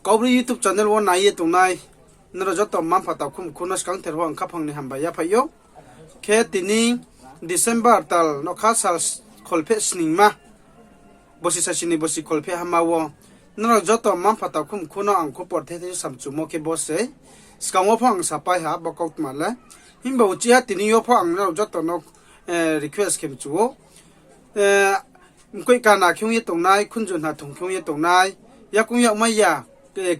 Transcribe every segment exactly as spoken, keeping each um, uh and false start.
Kaubru YouTube channel wo nai ye tongnai nrao joto mma-mpha takhu mkhu no skangther wo ang khaphang ni hambai yaphaih ou. Khe tini December tal nokha sal kholpheh sningma, bosi sasini bosi kholpheh hama wo nrao joto mma-mpha takhu mkhu no ang khupor the the samchumo khe bo se. Skang wo pho ang sapai ha bo kautma le. Himba uchih ha tini yo pho ang nrao joto no request khe mchu ou. Mkoih kana khe ong ye tongnai, khunju hna thong khe ong ye tongnai, yakoung yagmai ya,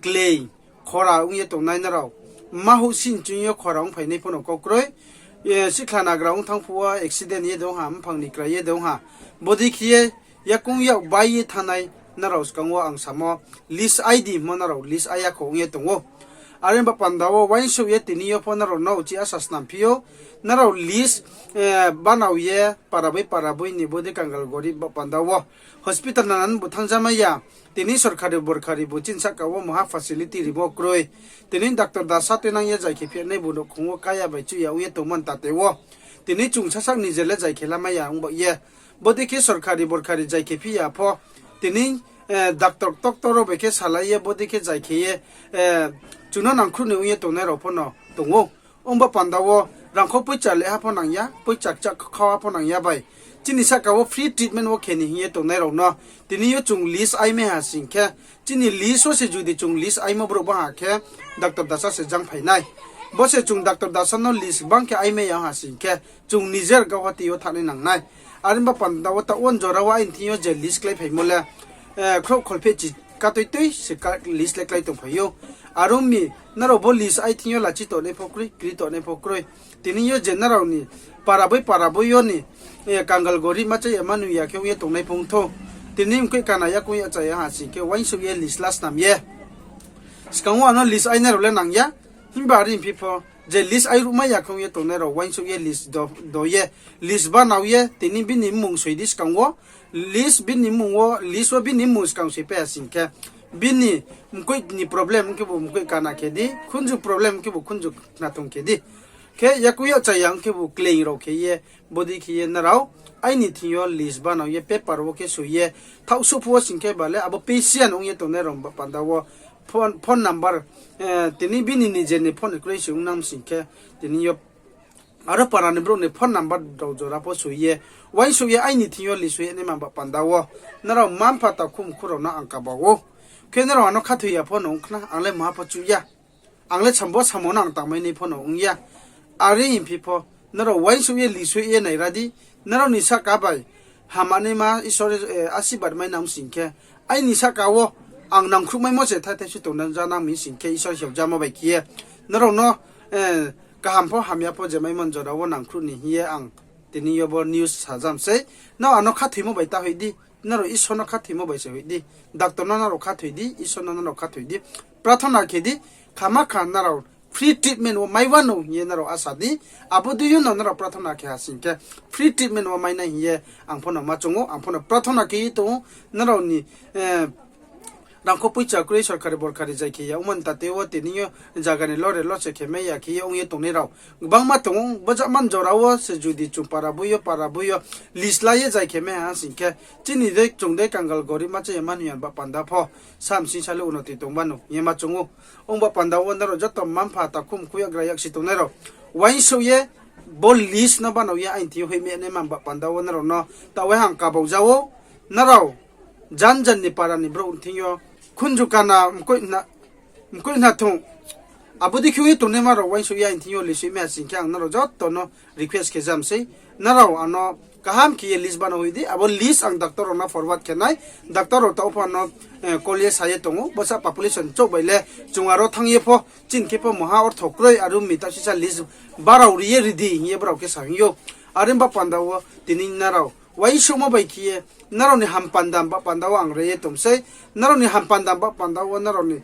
klei, khora ong ye tongnai nrao. Mma houhsing ching yo khora ongphainai pho no kau kroi. Sikhla nagra ong thanng phuh wo accident ye de ong ha, mphang ni krai ye de ong ha. Bodei khe ye yakoung yag bai ye thanngnai nrao skang wo ang samo list ai di hingmo nrao list ai ya kho ong ye tong ou. Are ba panda wo uaingsouh ye tini yo pho nrao no uchih asa snam phi ou. Nrao list banao ye para boi para boi ni bodei kangal gorib ba panda wo hospital nana bu thanngzamai ya. Tini sorkari borkari bu chini sahka wo maha facility rimo kroi. Tini doctor dasa tuinang ye zai khe phi nai bu nouhkhong wo kaya bai chuh ya ong ye tongmo ni tate wo. Tini chung sasaoh ni je le zai khe lamai ya ong ba ye. Bodei khe sorkari borkari zai khe phi ya pho. Tini doctor toktor rao bai khe salai ye bodei khe zai khe ye chung no nangkhruh ni ong ye tongnai rao pho no tong ou. Ong ba panda wo rangkho poicha le ha pho nang ya, poicha kcha khau ha pho nang ya bai. Chini sahka wo free treatment wo khe ni hing ye tongnai rao no tini yo chung list ai mai ha sing khe, chini list wo se judi chung list aimo brouh bang ha khe doctor dasa se jang phai nai. Bo se chung doctor dasa no list bang khe ai mai ya ha sing khe, chung nijer Guwahati yo thanngnai nang nai. Are ba panda wo taoh wo jora wo aini thing yo je list kláiphaimo le khrouh kholpheh chi katui tui se list le klái tongphai ou. Are ong mi, nrao bo list ai thing yo lachi tongnai pho kroi, kri tongnai pho kroi. Tini yo je nrao ni para boi para boi yo ni kangal gorib ma cha ya ma nung ya khe ong ye tongnai pho ong thou. Tini mkoih kana yakoung yag cha ya ha sing khe uaingsouh ye list la snam ye skang wo ano list ainai rao le nang ya. Himba are phi pho je list ai ruhmai ya khe ong ye tongnai rao uaingsouh ye list do ye, list banao ye tini bini mmung soi di skang wo. List bini mmung wo, list wo bini mmung skang soipai ha sing khe, bini mkoih ni problem ong khebu mkoih kana khe di, khunju problem ong khebu khunju khnathong khe di. Khe yakoung yag cha ya ong khebu kleng rao khe ye, bodei khe ye nrao aini thing yo list banao ye paper wo khe soi ye, thaohsuh phuh wo sing khe ba le abo patient ong ye tongnai rao ba panda wo phone number, tini bini nije ni phone kroi se ong nang sing khe, tini yo aro para ni brouh ni phone number rao jora pho soi ye, uaingsouh ye aini thing yo list soi ye naima ba panda wo nrao mma-mpha takhu mkhu rao no ang kaba ou. Khe nrao ano khathoi ya pho no ong khna, ang le maha pho chuh ya. Ang le sambo samo no ang tangmai nai pho no ong ya. Are hing phi pho, nrao uaingsouh ye list soi ye naira di, nrao ni sahka bai hamanaima Isor asirbad mai nang sing khe, aini sahka wo ang nangkhruhmaimo se thai thai se tongna ja nang mi sing khe Isor hiaojamo bai khe ye, nrao no kaham pho hamya pho je maimo ni jora wo nangkhruh ni hing ye ang tini yo bo news sajam sei. Nrao ano khathoimo bai ta hoih di, nrao Isor no khathoimo bai se hoih di. Doctor no nrao khathoi di, Isor no nrao khathoi di. Prathona khe di, khama kha nrao free treatment wo mai wanou hing ye nrao asa di. Abo dei yo no nrao prathona khe ha sing khe free treatment wo mai nai hing ye ang pho no ma choung ou, ang pho no prathona khe ye tong ou. Nrao ni rangkho poicha kroi, sorkari borkari zai khe ya ongmo ni tate wo tini yo zaga ni lore lose khe mai ya khe ye ong ye tongnai rao gbangma tong ou. Bo jama ni jora wo se judi chung para boi yo para boi yo list la ye zai khe mai ha sing khe, chini dei chung dei kangal gorib ma cha ya ma nung ya ba panda pho, samsing sa le unoti tong ba nung hing ye ma choung ou. Ong ba panda wo nrao joto mma-mpha takhu mkhu yagra yaksi tongnai rao, uaingsouh ye bo list no banao ye aini thing yo hoih mi naima ba panda wo nrao no taoh wai hang kabau ja ou. Nrao jan jan ni para ni brouh thing yo khunju kana mkoih hna thung, abo dei khe ong ye tongnaima rao uaingsouh ye aini thing yo list soi mai ha sing khe ang nrao joto no request khe jam sei. Nrao ano kaham khe ye list banao hoih di, abo list ang doctor rao no forward khe nai. Doctor rao taoh pho ano call ye sa ye tong ou, bsa population chouh bai le chung aro thanng ye pho chini khe pho maha ortho kroi, are ong mi taoh sisa list barao ri ye ri di hing ye brao khe sa hing ou. Are ba panda wo tini nrao uaingsouhmo bai khe ye, nrao ni hampanda ba panda wo ang re ye tong sei. Nrao ni hampanda ba panda wo, nrao ni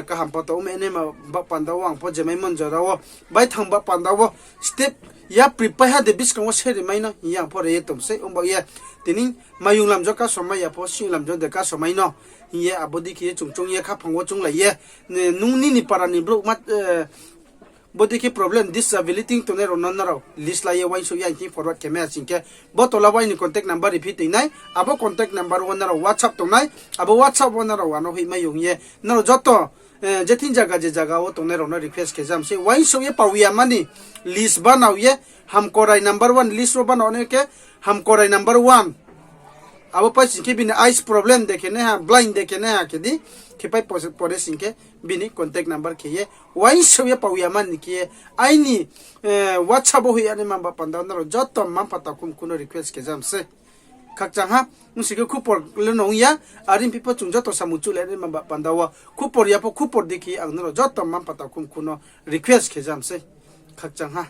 kaham poto ong mai naima ba panda wo ang pho je maimo ni jora wo, baithang ba panda wo step yapri paiha de buskang wo seri mai no hing ye ang pho re ye tong sei. Ong ba ye tini mayung lamjo kaso mai ya pho, sing lamjo de kaso mai no hing ye abo dei khe ye chung choung ye khaphang wo chounglai ye, nung nini para ni brouh ma bodei khe problem, disability tongnai rao no nrao list la ye uaingsouh ye ang thing forward khe mai ya sing khe, bo tola wo aini contact number riphi tong nai, abo contact number wo nrao WhatsApp tong nai, abo WhatsApp wo nrao ano hoihmai yong ye, nrao joto, je thing zaga je zaga wo tongnai rao no request khe jam se, uaingsouh ye pau ya mani list banao ye, hamkorai number one list wo banao nai khe, hamkorai number one. Abo pai sing khe bini eyes problem de khe nai ha, blind de khe nai ha khe di, khe pai pore sing khe bini contact number khe ye, uaingsouh ye pau ya mani khe ye, aini WhatsApp wo hoih ya nai ma ba panda wo nrao joto mma-mpha takhu mkhu no request khe jam se. Khakchang ha, ong sing khe khupor le no ong ya, are phi pho chung joto samung chuh le nai ma ba panda wo khupor ya pho khupor di khe ye ang nrao joto mma-mpha takhu mkhu no request khe jam se. Khakchang ha.